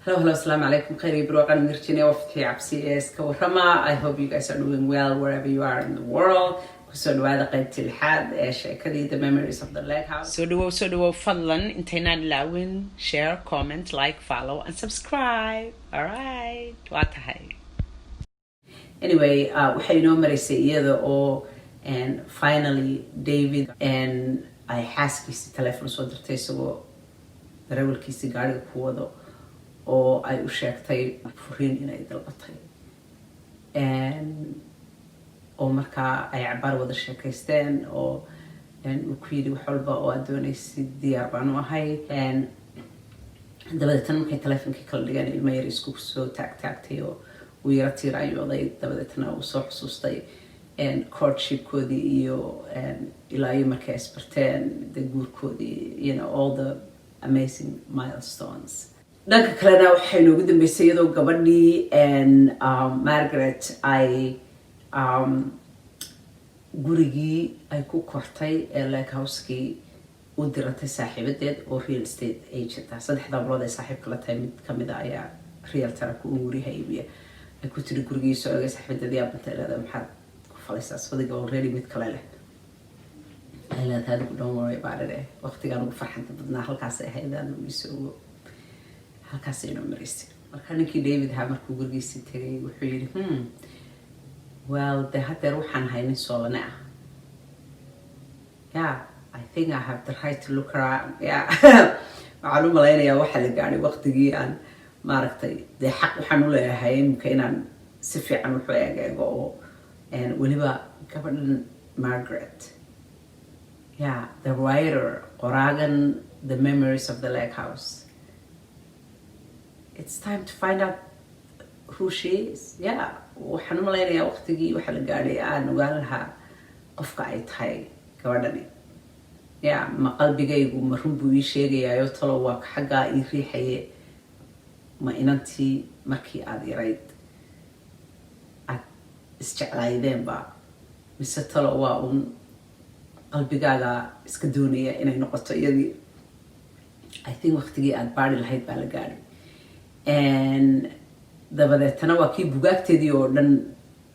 Hello, hello, assalamu alaikum. Khayr iyo barwaaqo aan Virginia waa Fatxi Cabsi ee iska warrama. I hope you guys are doing well wherever you are in the world. Kusoo dhawaada qaybtii lixaad ee sheekadii The Memories of the Lake House. Soo dhawow, soo dhawow. Fadlan intaynaan ilaawin, share, comment, like, follow and subscribe. All right, waa tahay. Anyway, waxay inoo maraysay iyada oo and finally David and ay xaaskiisii telephone soo dirtay isagoo darawalkiisii gaariga ku wado oo ay u sheegtay furiin inay dalbatay, oo markaa ay cabaar wada sheekaysteen oo uu ku yidhi, "Wax walba oo aad doonaysid diyaar baan u ahay." Dabadeetna markay telefonkii kala dhigeen, ilmo yar isku soo taagtaagtay oo uu yaro tiiraayooday. Dabadeetna uu soo xusuustay courtshipkoodii iyo ilaa iyo markay isbarteen, de guurkoodii, all the amazing milestones. Dhanka kalena waxay noogu dambeysay iyadoo gabadhii Margaret ay gurigii ay ku kortay ee lake housekii u diratay saaxiibadeed oo real estate agent ah. Saddexda hablood ay saaxiibka la tahay mid kamid a ayaa realtor ku guryaha iibiya. Ay ku tiri, "Gurigii soo egay." Saaxiibadeed yaa bantay, leedahay, "Maxaad ku falaysaa sodiga already mid kale leh?" Ay leedahay, "Adigu don't worry about it." Waqtigaan ugu farxanta badnaa halkaasay ahayd, adigu iisoo ogo. Halkaasay inoo maraysay. Marka ninkii David ahaa markuu gurigiisii tegay, wuxuu yidhi, well, de hadeer waxaan ahay nin soolane ah. Yeah, I think I have the right to look around. Yeah, waxaan u malaynayaa waxaa la gaadhay waqtigii aan maaragtay dee xaq waxaan u leeyahay imika inaan si fiican wuxuu eeg eego, oo weliba gabadhan Margaret, yeah, the writer, qoraagan The Memories of the Lake House. It's time to find out who she is. Yeah, waxaan u malaynayaa waqtigii waxaa la gaadhay aan ogaan lahaa qofka ay tahay gabadhani. Yeah, ma qalbigaygu ma run buu ii sheegayaayo? Talo waa xaggaa ii riixaye, ma inantii markii aada yarayd aada isjeclaydeenba, mise talo waa uun qalbigaaga iska doonaya inay noqoto iyadii? I think waqtigii aada baari lahayd baa la gaadhay. Dabadeetana waa kii bugaagteedii oo dhan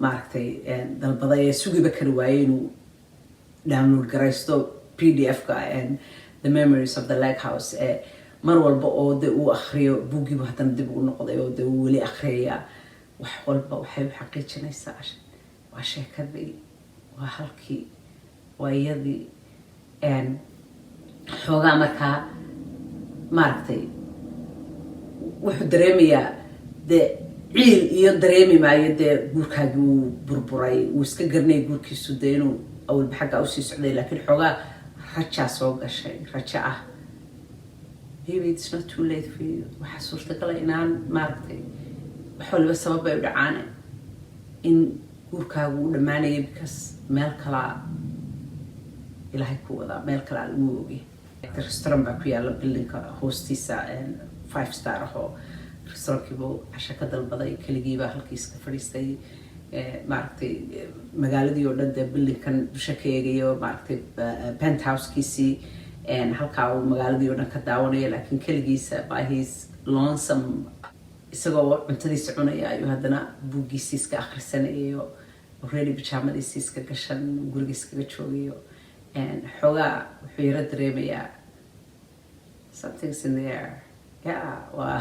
maaragtay dalbaday ee sugiba kari waayey inuu download garaysto PDF-ka The Memories of the Lake House. Ee mar walba oo de uu akriyo buuggiibu haddana dib ugu noqday oo de uu weli akriyayaa. Wax walba waxay u xaqiijinaysaa waa sheekadii, waa halkii, waa iyadii. Xoogaa markaa maaragtay wuxuu dareemayaa dee ciil iyo dareemi maayo dee guurkaagii wuu burburay, wuu iska garanayay guurkiisu dee inuu awalba xaggaa usii socday, laakiin xoogaa rajaa soo gashay, rajo ah maybe it's not too late for you. Waxaa suurtagala inaan maaragtay wax waliba sabab bay u dhacaane in guurkaagu u dhammaanaya because meel kalaa Ilaahay ku wadaa, meel kalaa lagu ogay. Restaurant baa ku yaala buildingka hoostiisa, five star ahoo restaurantkiibuu casho ka dalbaday. Keligiibaa halkiis ka fadhiistay, maaragtay magaaladii oo dhan dee buildingkan dusha ka eegayo, maaragtay penthousekiisii halkaa uu magaaladii oo dhan ka daawanayo, laakiin keligiisa by his lonesome, isagoo cuntadiisa cunaya ayuu haddana buuggiisii iska akhrisanayo, already bijaamadiisii iska gashan, guriga iskaga joogayo. Xoogaa wuxuu yaro dareemayaa something's in the air. Yeah, waa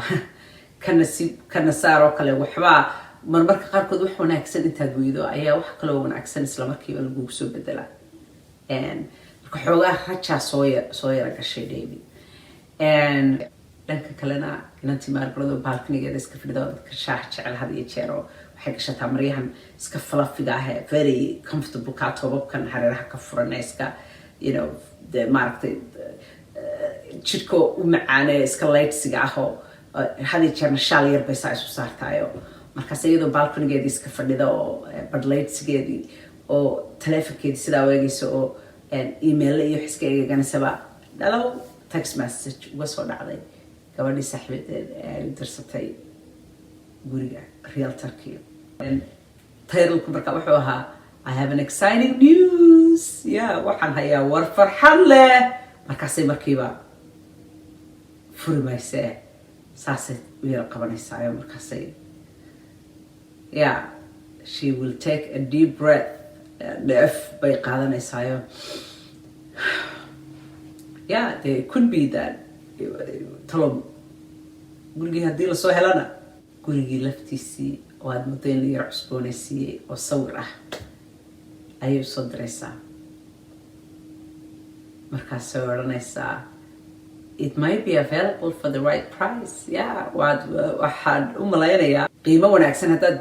kana si kana saar oo kale. Waxbaa marmarka qaarkood wax wanaagsan intaad weydo ayaa wax kaloo wanaagsan isla markiiba lagugu soo bedelaa. Marka xoogaa rajaa soo yara gashay David. Dhanka kalena inantii Margaret oo balconygeeda iska fadhida, dadka shaah jecel had iyo jeer oo waxay gashataa maryahan iska fluffiga ah ee very comfortable ka, toobabkan hareeraha ka furan ee iska de maaragtay jidhka u macaane, iska lightsiga ah, oo had iyo jeerna shaal yar bay saa isu saartaayo. Markaas iyadoo balconygeedii iska fadhida oo badhlightgeedii oo taleefonkeedii sidaa u eegaysa oo email iyo wax iska eeganasaba, dhalow text message uga soo dhacday gabadhii saaxiibadeed ee ay dirsatay guriga, realtorkii. Titleku marka wuxuu ahaa, "I have an exciting news." Yeah, waxaan hayaa war farxad leh. Markaasay markiiba furi maysee. Saasay u yara qabanaysaayo. Markaasay, yeah, she will take a deep breath, dheef bay qaadanaysaayo. Yeah, there could be that talo gurigii haddii lasoo helana, gurigii laftiisii oo aada muddo in la yaro cusboonaysiiyey oo sawir ah ayay usoo diraysaa. Markaasay odhanaysaa, "It might be available for the right price." Yeah, waad waxaan u malaynayaa qiimo wanaagsan haddaad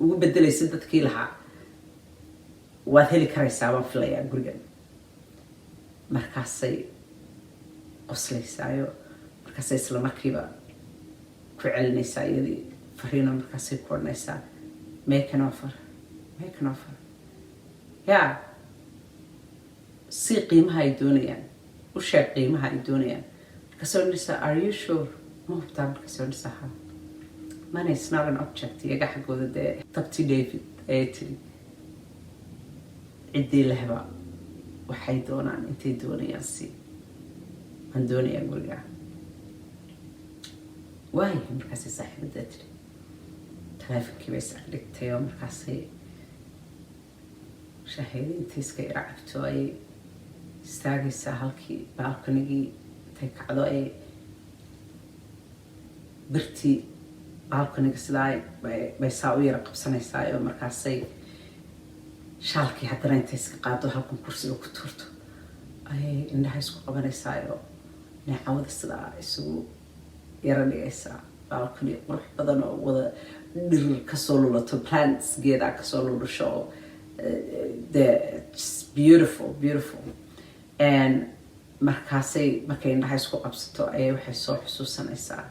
ugu bedelaysid dadkii lahaa, waad heli karaysaa baan filayaa gurigan. Markaasay qoslaysaayo. Markaasay isla markiiba ku celinaysaa iyadii fariino. Markaasay ku odhanaysaa, "Make an offer, make an offer." Yeah, si qiimaha ay doonayaan u sheeg, qiimaha ay doonayaan. Markaasay odhanaysaa, "Are you sure?" Ma hubtaa? Markaasay odhanaysaa, "Ha, money is not an object." Iyaga xaggooda dee tabti David ayay tiri, ciddii lehba waxay doonaan intay doonayaan si waan doonayaa gurigaa. Waaya, markaasay saaxiibadaa tiri. Taleefonkii bay is agdhigtay oo markaasay shaahayda intay iska yara cabto ayay istaagaysaa halkii balconygii. Intay kacdo ayay birtii balconyga sidaa bay saa u yara qabsanaysaa oo markaasay shaalkii haddana intay iska qaado, halkan kursiga ku tuurto, ayay indhaha isku qabanaysaa oo neecawada sidaa isugu yara dhigaysaa. Balcony qurux badan oo wada dhir kasoo lulato, plants, geedaa kasoo lulasho oo de beautiful, beautiful. And markaasay markay indhaha isku qabsato ayay waxay soo xusuusanaysaa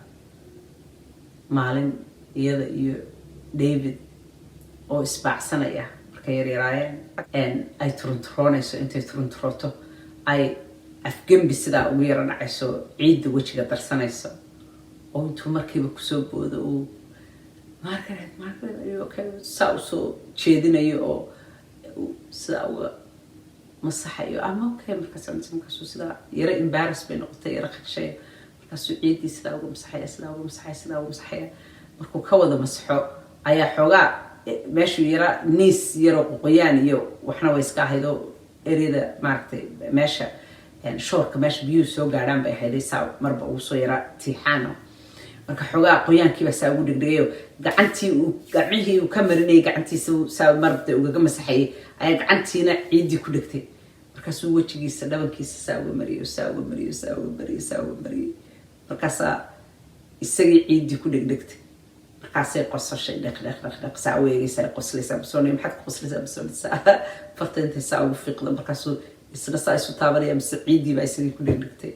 maalin iyada iyo David oo isbaacsanaya markay yaryaraayeen ay turunturoonayso. Intay turunturooto ay afgembi sidaa ugu yaro dhacayso, ciidda wejiga darsanayso, oo intuu markiiba kusoo boodo uu "Margaret, Margaret, are you okay?" saa usoo jeedinayo oo sidaa uga masaxayo. "I'm okay." Markaas markaasuu sidaa yaro embarrass bay noqotay, yaro khashay. Markaasuu ciiddii sidaa uga masaxaya, sidaa uga masaxaya, sidaa uga masaxaya. Markuu ka wada masaxo ayaa xoogaa meeshuu yara niis yaroo qoqoyaan iyo waxna way iska ahayd oo eryada maaragtay meesha shoorka, meesha biyuhu soo gaadhaan bay ahayday, saa marba ugu soo yara tiixaano. Marka xoogaa qoyaankiibaa saa ugu dhegdhegayo. Gacantii uu gacmihii uu ka marinayay gacantiisa saa marda ugaga masaxayay ayaa gacantiina ciiddii ku dhegtay. Markaasuu wejigiisa, dhabankiisa saa uga mariyo, saa uga mariyo, saa uga mariyo, saa uga mariyay. Markaasaa isagii ciiddii ku dhegdhegtay. Markaasay qosashay, dheq dheq dheq dheq saa u eegaysaa, qoslaysaa. Masoonay, "Maxaad ku qoslaysaa?" Masoonaysaa, farta intay saa ugu fiiqdo. Markaasuu isna saa isu taabanaya, mise ciiddii baa isagii ku dhegdhegtay.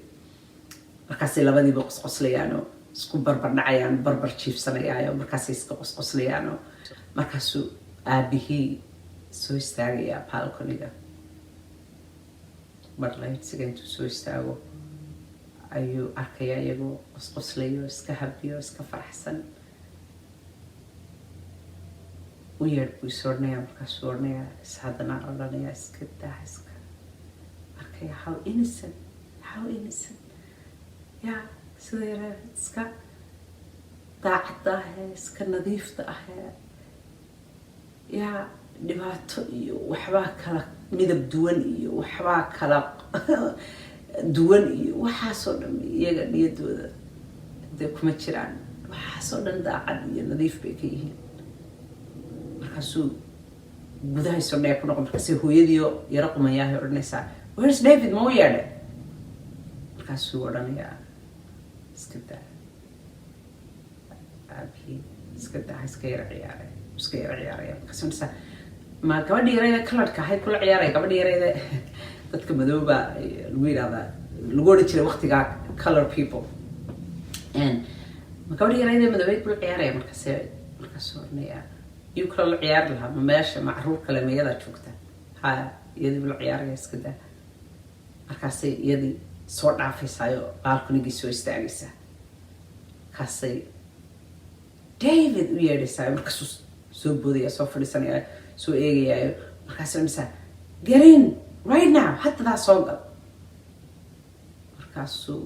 Markaasay labadiiba qosqoslayaanoo isku barbar dhacayaan, barbar jiifsanayaayo. Markaasay iska qosqoslayaanoo markaasuu aabihii soo istaagayaa balconyga. Barlaydsiga intuu soo istaago ayuu arkayaa iyagoo qosqoslayo, iska habiyo, iska faraxsan. U yeedh buu is odhanayaa. Markaasuu odhanayaa is haddana odhanayaa, "Iska daa." Iska arkaya how innocent, how innocent, ya sida yare iska daacadda ahee, iska nadiifta ahee, yaa dhibaato iyo waxbaa kala midab duwan iyo waxbaa kala duwan iyo waxaasoo dhan iyaga niyadooda dee kuma jiraan. Waxaasoo dhan daacad iyo nadiif bay ka yihiin. Markaasuu gudaha isodhaya ku noqon. Markaasay hooyadiio yaro qumayaahay odhanaysaa, "Where's David? Ma u yeedhay?" Markaasuu odhanayaa, "Iska daa aabihii, iska daa, iska yaro ciyaaray, iska yaro ciyaaraya." Markaasuu odhanaysaa, "Ma gabadhi yarayda colourka ahayd kula ciyaaraya?" Gabadhi yarayda dadka madooba lagu yidhahdaa, lagu odhan jiray waqtigaa color people. "Ma gabadhi yarayda madoobeyd kula ciyaaraya?" Markaase markaasuu odhanayaa, "Yuu kale la ciyaari lahaa? Ma meesha ma caruur kale ma iyadaa joogta? Ha, iyadii la ciyaaraya, iska daa." Markaasay iyadii soo dhaafaysaayo, balconygii soo istaagaysaa. Markaasay "David" u yeedhaysaayo. Markaasuu soo boodaya, soo fadhiisanaya, soo eegayaayo. Markaasay odhanaysaa, "Get in right now, haddadaa soo gal." Markaasuu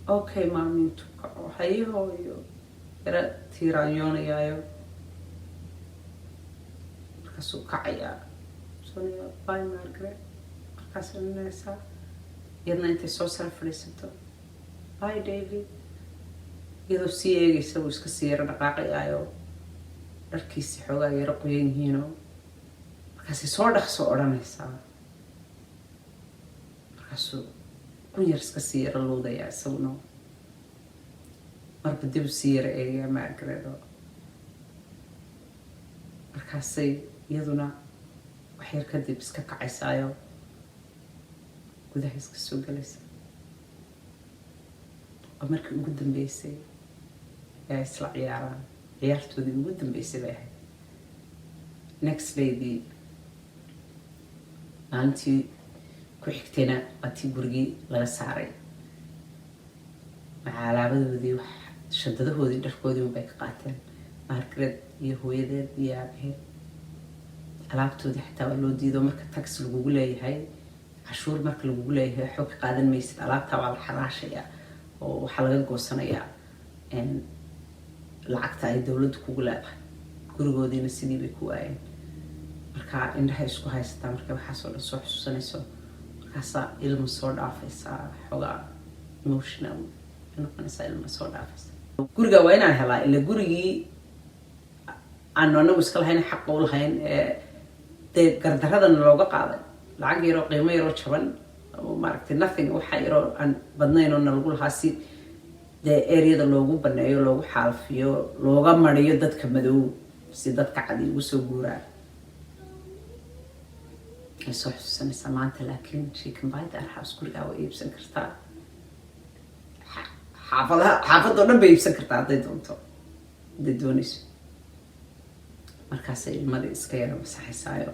"Okay, Mommy," intuu kaco, "Haye, hooyo," yara tiiraanyoonayaayo. Markaasuu kacayaa, soonaya, "Bye, Margaret." Markaas odhanaysaa iyadna intay soo sara fadhiisato, "Bye, David." Iyadoo sii eegaysa wuu iska sii yaro dhaqaaqayaayo, dharkiisi xoogaa yaro qoyan yihiinoo. Markaasay soo dhaqso odhanaysaa. Markaasuu qunyar iska sii yaro luudayaa, isaguna marba dib u sii yaro eegayaa Margaret oo. Markaasay iyaduna waxyar kadib iska kacaysaayo, gudaha iska soo gelaysa. Waa markii ugu dambeysay ee isla ciyaaraan. Ciyaartoodii ugu dambeysay bay ahayd. Next daydii, maalintii ku xigtayna, waa tii gurigii laga saaray macaalaabadoodii, wax shadadahoodii, dharkoodii unbay ka qaateen Margaret iyo hooyadeed iyo aabaheed. Alaabtoodii xataa waa loo diido. Marka tax lagugu leeyahay, cashuur marka lagugu leeyahay, waxba ka qaadan maysid. Alaabtaa waa la xaraashayaa oo waxaa laga goosanayaa lacagta ay dowladdu kugu leedahay. Gurigoodiina sidii bay ku waayeen. Marka indhahay isku haysataa markay waxaasoo dhan soo xusuusanayso. Markaasaa ilma soo dhaafaysaa, xoogaa emotional noqonaysaa, ilma soo dhaafaysa. Guriga waa inaan helaa, ila gurigii aanu anagu iska lahayn, xaqa u lahayn, ee dee gardaradana looga qaaday lacag yaroo qiimo yaroo jaban oo, maaragtay, nothing, waxa yaroo aan badnayn oo nalagu lahaa, si dee areada loogu baneeyo, loogu xaalfiyo, looga mariyo dadka madow, si dadka cadi ugu soo guuraan. Ay soo xusuusanaysaa maanta, laakiin she can buy that house. Gurigaa way iibsan kartaa. Xaafadaha, xaafadoo dhan bay iibsan kartaa hadday doonto, hadday doonayso. Markaasay ilmadii iska yara masaxaysaayo,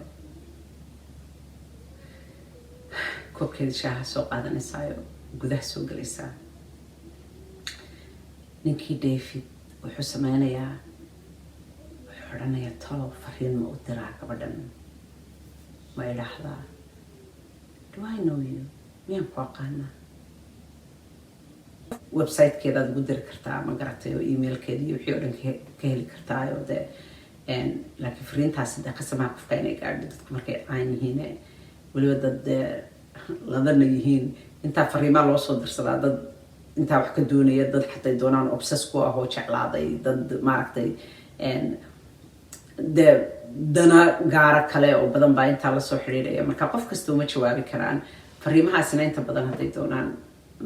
koobkeeda shaaha soo qaadanaysaayo, gudaha soo gelaysaa. Ninkii David wuxuu sameynayaa, wuxuu odhanayaa, "Talow fariin ma u diraa gabadhan? Ma idhaahdaa, 'Do I know you? Miyaan ku aqaanaa?'" Websitekeedaad ugu diri kartaa, ma garatay, oo emailkeeda iyo wixii oo dhan ka heli kartaa. Oo dee laakiin fariintaasi dee qasamaha qofka inay gaadho. Dadku markay caan yihiin, weliba dad dee ladana yihiin, intaa fariimaa loo soo dirsadaa, dad intaa wax ka doonaya, dad xatay doonaan obsess ku ah oo jeclaaday, dad, maaragtay, dee dana gaara kale oo badan baa intaa lasoo xidhiidhaya. Marka qof kasta uma jawaabi karaan fariimahaasina. Inta badan hadday doonaan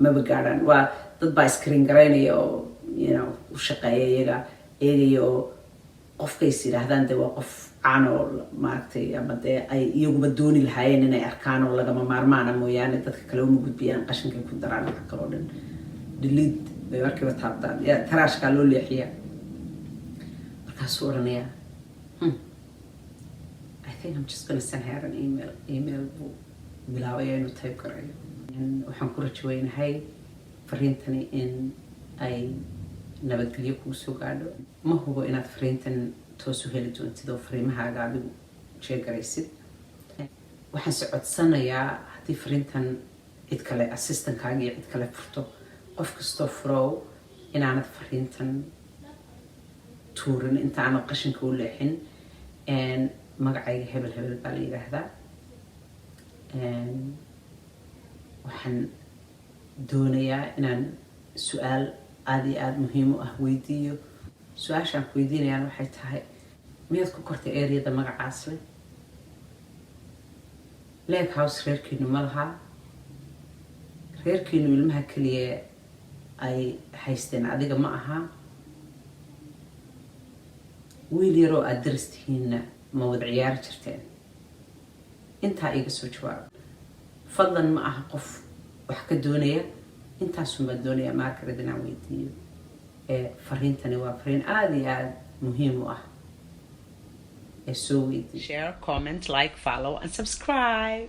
maba gaadhaan. Waa dad baa screen garaynaya oo u shaqeeya iyaga, eegaya oo qofkays yidhaahdaan dee waa qof caan oo, maaragtay, ama dee ay iyaguba dooni lahaayeen inay arkaan oo lagama maarmaana mooyaane, dadka kale uma gudbiyaan. Qashinkay ku daraan. Waxa kaloo dhan delete bay markiiba taabtaan, ya trashkaa loo leexiyaa. Markaasuu odhanayaa, "I think I'm just gonna send her an email." Email buu bilaabaya inuu type garayo. "Waxaan ku rajo weynahay fariintani in ay nabadgelyo kugu soo gaadho. Ma hubo inaad fariintan toos u heli doontid oo fariimahaaga adigu jeegaraysid. Waxaan se codsanayaa, haddii fariintan cid kale, assistantkaaga iyo cid kale furto, qof kastoo furow, inaanad fariintan tuurin, inta aanad qashinka u leexin. Magacayga hebel hebel baa la yidhaahdaa. Waxaan doonayaa inaan su-aal aada iyo aada muhiim u ah weydiiyo. Su-aashaan ku weydiinayaan waxay tahay, miyaad ku kortay areada magacaas leh? Lake house reerkiinu ma lahaa? Reerkiinu ilmaha keliya ay haysteen adiga ma aha? Wiil yaroo aada daris tihiinna ma wada ciyaari jirteen? Intaa iga soo jawaab, fadlan. Ma aha qof wax ka doonaya, intaasun baan doonayaa Margaret inaan weydiiyo. Ee fariintani waa fariin aada iyo aada muhiim u ah ee soo weydiiyo." Share, comment, like, follow, and subscribe.